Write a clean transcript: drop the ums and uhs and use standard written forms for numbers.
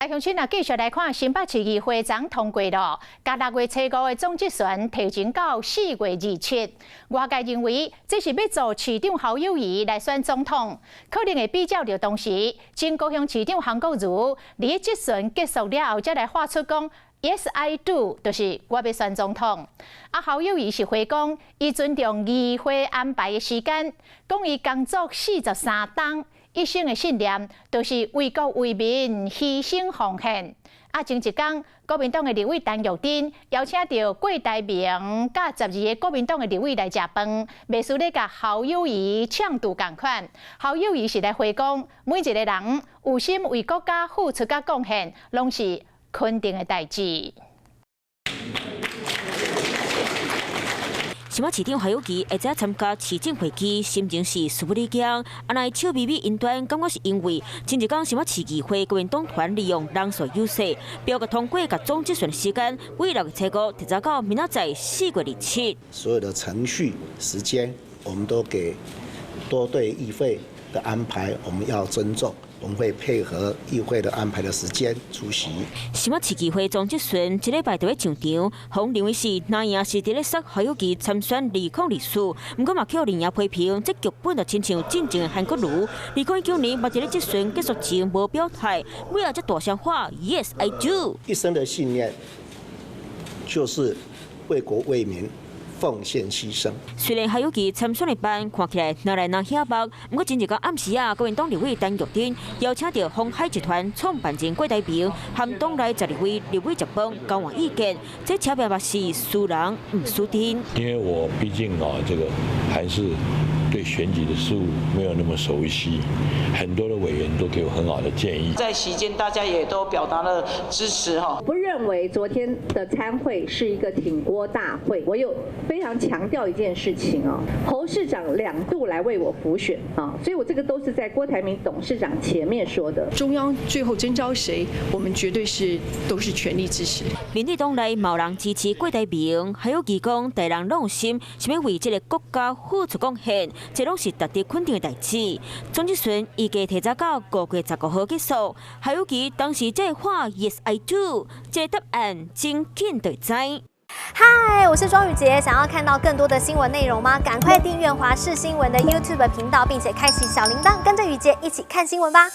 鄉親啊，繼續來看新北市議會昨通過咯，共6月初5的總質詢提前到4月27。外界認為這是欲助市長侯友宜來選總統，可能會比照著當時前高雄市長韓國瑜，佇質詢結束了後，才來喊出講 Yes I do，就是我欲選總統。啊，侯友宜是回講，伊尊重議會安排的時間，講伊工作43冬。一生的信念就是為國為民犧牲奉獻。啊，前一工國民黨的立委陳玉珍邀請著郭台銘佮12個國民黨的立委來食飯，袂輸咧共侯友宜唱度仝款。侯友宜是來回講，每一个人有心為國家付出佮貢獻，攏是肯定的代誌。新北市長侯友宜下早參加市政會議，心情是事不離疆。啊，若笑眯眯雲端，感覺是因為前一工新北市議會國民黨團利用人數優勢，表決通過共總質詢時間，為6月初5提早到明仔載4月27。所有的程序時間，我們都給多對議會的安排，我們要尊重。我們會配合議會的安排的時間出席。新北市議會總質詢這禮拜就欲上場，予認為是藍營是佇咧捒侯友宜參選2024，毋過嘛予綠營批評，這劇本就親像進前的韓國瑜，2019年嘛佇咧質詢結束前無表態，尾仔才大聲喊 Yes I do。一生的信念就是為國為民。奉獻犧牲。雖然侯友宜參選的班看起來若來若顯目，毋過前一工暗時啊，國民黨立委陳玉珍邀請著鴻海集團創辦人郭台銘，和黨內12位立委食飯交換意見，這車邊嘛是輸人毋輸陣。因為我畢竟啊，這個還是對選舉的事務沒有那麼熟悉，很多的委員都給我很好的建議。在席間，大家也都表達了支持哈。不認為昨天的參會是一個挺郭大會，我有非常強調一件事情哦，侯市長兩度來為我輔選啊，所以我這個都是在郭台銘董事長前面說的。中央最後徵召誰，我們絕對是都是全力支持。民進黨內嘛有人支持郭台銘，侯友宜講，大人攏有心，想欲為這个國家付出貢獻，這攏是值得肯定的代誌。總質詢預計提早到5月15號結束，侯友宜當時這喊 Yes I do，這個答案真緊就知。嗨，我是莊宇傑，想要看到更多的新聞內容嗎？趕快訂閱華視新聞的 YouTube 頻道，並且開啟小鈴鐺，跟着宇傑一起看新聞吧。